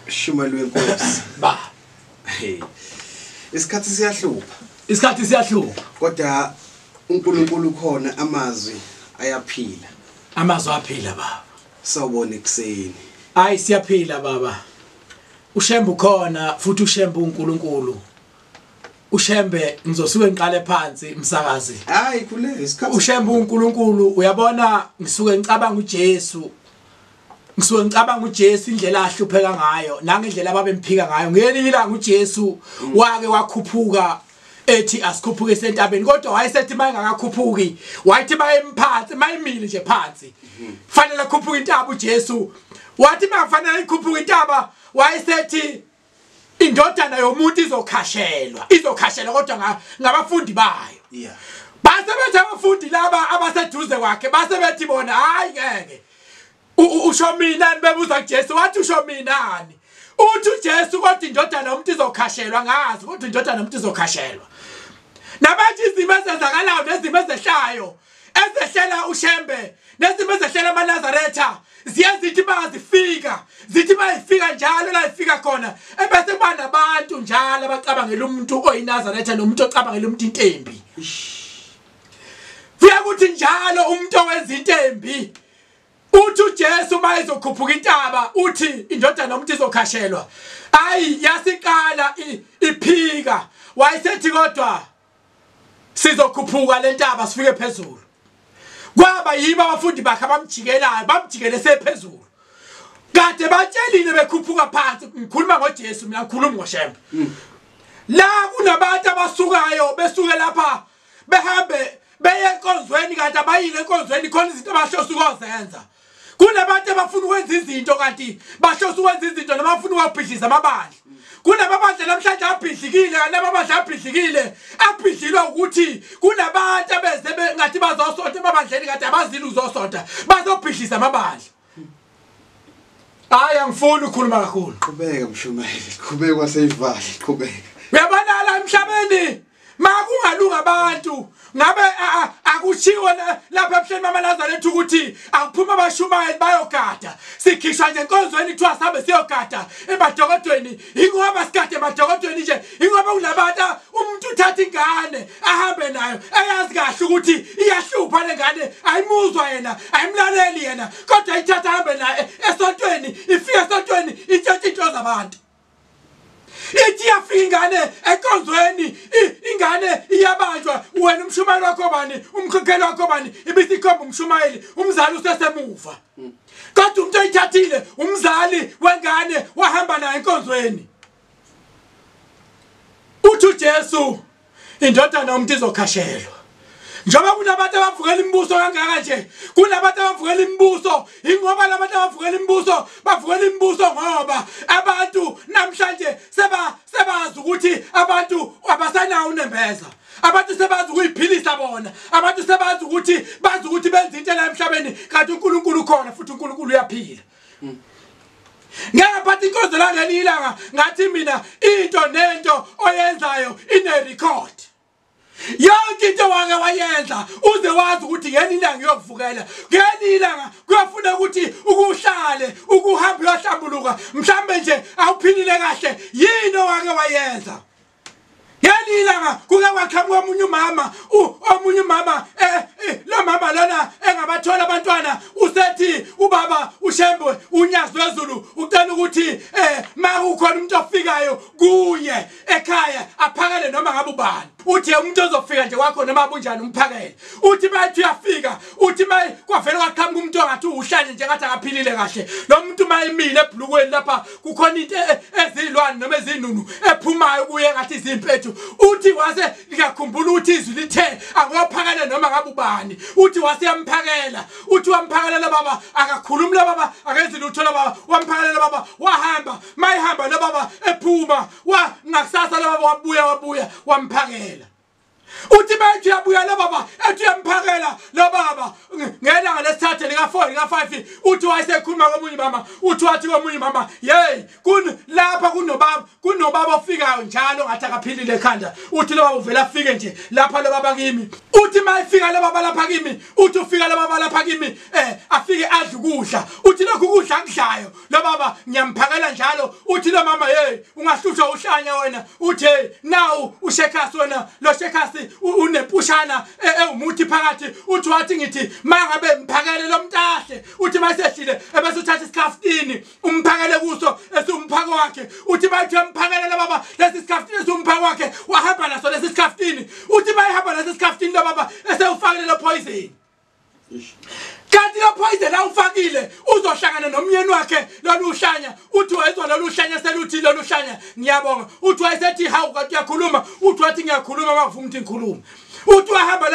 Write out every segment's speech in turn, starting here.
Shumayeli wenkosi. Ba. Hey. Isikhathi siyahlupha. Isikhathi siyahlupha. Kodwa uNkulunkulu khona, amazwi ayaphila. Amazwi aphila baba. Sawubona ekuseni. Hayi siyaphila baba. uShembe ukhona futhi uShembe uNkulunkulu. uShembe ngizosuke ngiqale phansi umsakazi. Hayi khule isikhathi. uShembe uNkulunkulu uyabona ngisuke ngicabanga uJesu. Ngisuke ngicabanga uJesu indlela ahlupheka ngayo nangendlela ababemphika ngayo. Ngelinye ilanga uJesu wake wakhuphuka ethi asikhuphuke sentabeni, kodwa wayesethi mayengakakhuphuki wayethi mayemphansi mayimile nje phansi fanele akhuphuke intaba. uJesu wathi mafanele ikhuphuke intaba, wayesethi indodana yomuntu izokhashelwa, izokhashelwa kodwa ngabafundi bayo. Yeah. Base bethi abafundi laba abaseduze kwakhe base bethi bona hayi ngeke usho minani, bebuza kuJesu wathi usho minani. Uthi uJesu kodwa indodana yomuntu izokhashelwa, ngazi kodwa indodana yomuntu izokhashelwa. Nabathi izimo ezenzakalayo nezimo ezehlayo ezehlela uShembe nezimo ezehlela amaNazaretha ziye zithi bazifika, zithi bayifika njalo la ifika khona ebese kuba nabantu njalo abacabangela umuntu oyiNazaretha nomuntu ocabangela umuntu intembi. Kuya kuthi njalo umuntu owenza intembi. Uthi uJesu mayizokhuphuka intaba uthi indodana yomuntu izokhashelwa. Hayi yasiqala iphika, wayesethi kodwa sizokhuphuka le ntaba sifike phezulu. Kwaba yibo abafundi bakhe abamjikelayo, bamjikele sephezulu. Kade batshelile bekhuphuka phansi. Ngikhuluma ngoJesu mina, ngikhuluma ngoShembe. La kunabantu abasukayo besuke lapha behambe beye enkonzweni, kanti abayile enkonzweni khona izinto abahlosa ukuzenza. Kunabantu abafuna ukwenza izinto kanti bahlosa ukwenza izinto noma bafuna ukubhidliza amabandla. Kunababandla namhlanje abhidlikile, kanti amabandla abhidlikile abhidlilwa ukuthi kunabantu abeze ngathi bazosonta emabandleni kanti abazile uzosonta, bazobhidliza amabandla. Hayi angifuni ukukhuluma kakhulu. Qhubeka mshumayeli, qhubeka waseyivali, qhubeka. Uyabona la emhlabeni makungalunga abantu ngabe akushiwo lapha ebuhleni bamaNazaretha ukuthi akuphuma abashumayeli bayogada, sikhishwa nje enkonzweni kuthiwa sihambe siyogada emadokodweni. Ingoba sigade emadokodweni nje ingoba kunabantu umuntu uthatha ingane ahambe nayo eyazi kahle ukuthi iyahlupha le ngane, ayimuzwa yena, ayimlaleli yena, kodwa ithatha ahambe nayo esontweni, ifike esontweni itshontshe into zabantu. Ithi yafika ingane enkonzweni, ingane iyabanjwa, wena umshumayeli wakho bani, umkhokheli wakho bani, ibisikhomba umshumayeli, umzali usesemuva. Kodwa umuntu oyithathile umzali wengane wahamba naye enkonzweni. Uthi uJesu indodana yomuntu izokhashelwa. Njengoba kunabantu abavukela imibuso kangaka nje, kunabantu abavukela imibuso, ingoba labantu abavukela imibuso bavukela imibuso ngoba abantu namhlanje sebazi ukuthi abantu abasanawo unembeza. Abantu sebazi ukuyiphilisa bona, abantu sebazi ukuthi bazi ukuthi benza into la emhlabeni kanti uNkulunkulu ukhona futhi uNkulunkulu uyaphila. Ngeke phathi inkonzo la ngelinye ilanga ngathi mina into nento oyenzayo ine record. Yonke into wake wayenza uze wazi ukuthi ngelinye ilanga ngiyokuvukela, ngelinye ilanga kuyafuna ukuthi ukuhlale ukuhamba uyohlambuluka, mhlambe nje awuphilile kahle yini owake wayenza. Ngelinye ilanga kuke kwaqhamuka omunye umama, omunye umama lo mama lona engabathola abantwana, usethi ubaba uShembe uNyazi lwezulu ucela ukuthi makukhona umuntu ofikayo kuye ekhaya aphakele noma ngabe ubani. Uthi umuntu ozofika nje kwakho noma bunjani umphakele. Uthi bathi uyafika, uthi maye kwavela kwaqhamuka umuntu ongathi uhlanje nje ngathi akaphilile kahle. Lo muntu mayimile ebhlukweni lapha kukhona into ezilwane noma ezinunu ephumayo kuye ngathi izimpethu. Uthi wase ngiyakhumbula ukuthi izwi lithe angophakele noma ngabe ubani. Uthi wase yamphakela, uthi wamphakela lo baba, akakhulumi lo baba, akenzi lutho lo baba, wamphakela lo baba, wahamba. Mayihamba lo baba ephuma, wa ngakusasa lo baba wabuya wamphakela. Uthi bathi uyabuya lo baba, ethi uyamphakela lo baba ngelanga lesithathu lika 4 lika 5. Uthi wayesekhuluma komunye mama, uthi wathi komunye mama, hey kun lapha kunobaba ofikayo njalo ngathi akaphilile ekhanda. Uthi lo baba uvela afike nje lapha lo baba kimi. Uthi mayifika lo baba lapha kimi, uthi ufika lo baba lapha kimi afike adle ukudla. Uthi lokhu ukudla akudlayo lo baba ngiyamphakela njalo. Uthi lo mama, hey, ungahlushwa uhlanya wena. Uthi hey, nawu ushekhasi wena, lo shekhasi unempushana ewumuthi phakathi. Uthi wathi ngithi mangabe mphakele lo mntahle, uthi masehlile ebese uthatha isikhaftini umphakele kuso esumphako wakhe. Uthi bathi umphakele lo baba lesi sikhaftini esumphako wakhe, wahamba naso lesi sikhaftini. Uthi bayihamba lesi sikhaftini lo baba esewufakile lo poison. Kanti lo poison awufakile uzohlangana nomyeni wakhe lolu uhlanya. Uthi wayezwa lolu uhlanya seluthi lolu uhlanya ngiyabonga. Uthi wayesethi hawu kanti uyakhuluma. Uthi wathi ngiyakhuluma bavuma ukuthi ngikhuluma. Uthi wahamba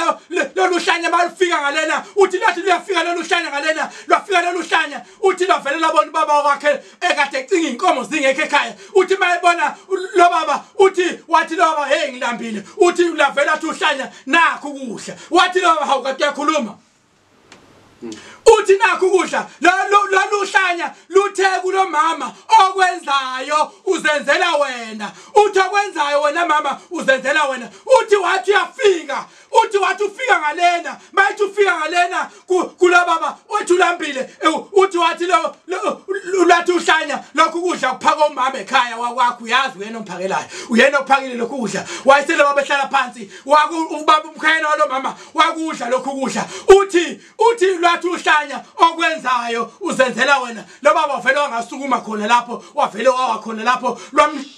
lolu uhlanya balufika ngalena. Uthi lathi luyafika lolu uhlanya ngalena, lwafika lolu uhlanya. Uthi lwavele labona ubaba wakhe ekade ecinga inkomo zingekho ekhaya. Uthi mayebona lo baba, uthi wathi lo baba, hey, ngilambile. Uthi lavela athi uhlanya nakho ukudla. Wathi lo baba, hawu kanti uyakhuluma. Uthi nakho ukudla lolu hlanya luthe kulo mama, okwenzayo uzenzela wena. Uthi okwenzayo wena mama uzenzela wena. Uthi wathi uyafika, uthi wathi ufika ngalena, mayithi ufika ngalena kulo baba othi ulambile. Uthi wathi lo lathi uhlanya lokhu ukudla kuphaka umama ekhaya wakwakho, uyazi uyena omphakelayo, uyena ophakile lokhu ukudla. Wayesele baba ehlala phansi ubaba umkhayena walo mama wakudla lokhu ukudla. Uthi lwathi uhlanya okwenzayo uzenzela wena. Lo baba wavele wangasukuma khona lapho, wavele wawa khona lapho,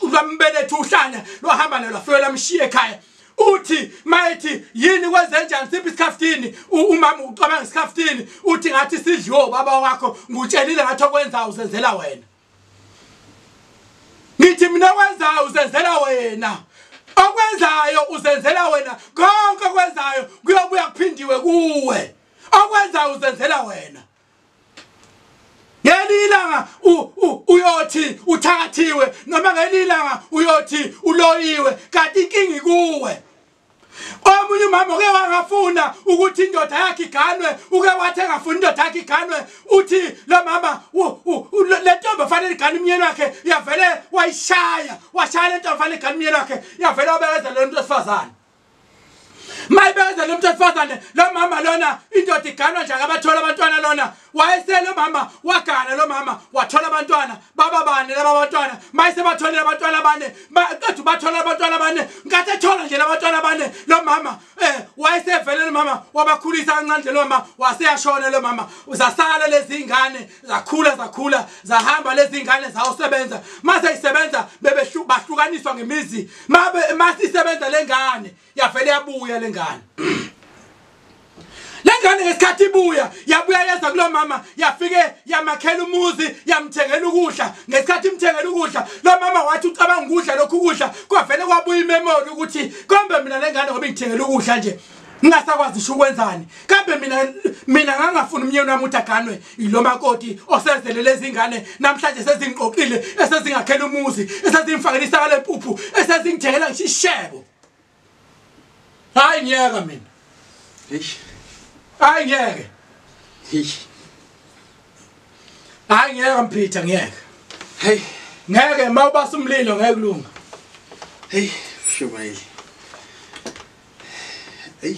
lwambeletha uhlanya lwahamba nalo lwafika lamshiya ekhaya. Uthi mayithi yini kwenzenjani siphi isikhaftini, umama ucabanga isikhaftini. Uthi ngathi sidliwe ubaba wakho, ngikutshelile ngathi okwenzayo uzenzela wena. Ngithi mina okwenzayo uzenzela wena, okwenzayo uzenzela wena, konke okwenzayo kuyobuya kuphindiwe kuwe. Okwenzayo uzenzela wena. Ngelinye ilanga uyothi uthakathiwe, noma ngelinye ilanga uyothi uloyiwe, kanti inkinga ikuwe. Omunye umama uke wangafuna ukuthi indoda yakhe iganwe, uke wathi engafuni indoda yakhe iganwe. Uthi lo mama le ntombi afanele igane umyeni wakhe, yavele wayishaya, washaya le ntombi afanele igane umyeni wakhe, yavele wabekeza lo muntu wesifazane. Mayibekeza lo muntu wesifazane, lo mama lona indoda iganwa nje akabathola abantwana lona. Wayesele lo mama wagana lo mama wathola abantwana baba bane laba abantwana. Mayisebatholile abantwana bane, qeda bathola abantwana bane, ngathi ethola nje labantwana bane lo mama wayesevele lo mama wabakhulisa kancane nje lo mama, waseyashona lo mama. Zasala lezi ingane zakhula zakhula zahamba lezi ingane zayosebenza. Mase isebenza bahlukaniswa ngemizi. Mase isebenza lengane yavele yabuya lengane. Lengane ngesikhathi ibuya yabuya yeza kulo mama, yafike yamakhela umuzi, yamthengela ukudla. Ngesikhathi imthengela ukudla lo mama wathi ucabanga ukudla lokhu ukudla, kwavele kwabuya imemory ukuthi kombe mina lengane ngoba ingithengela ukudla nje ngingasakwazi ngisho ukwenzani. Kambe mina ngangafuni umyeni wami ukuthi aganwe ilo makoti osezele lezi ngane namhlanje sezingiqoqile, esezingakhela umuzi, esezingifakela isaka lempuphu, esezingithengela ngisho ishebo. Hayi ngiyeka mina. Eish. Hayi ngeke. Hayi ngeke Mphitha, ngeke. Hey, ngeke mawubasa umlilo ngeke kulunga. Hey, Shumayeli. Hey.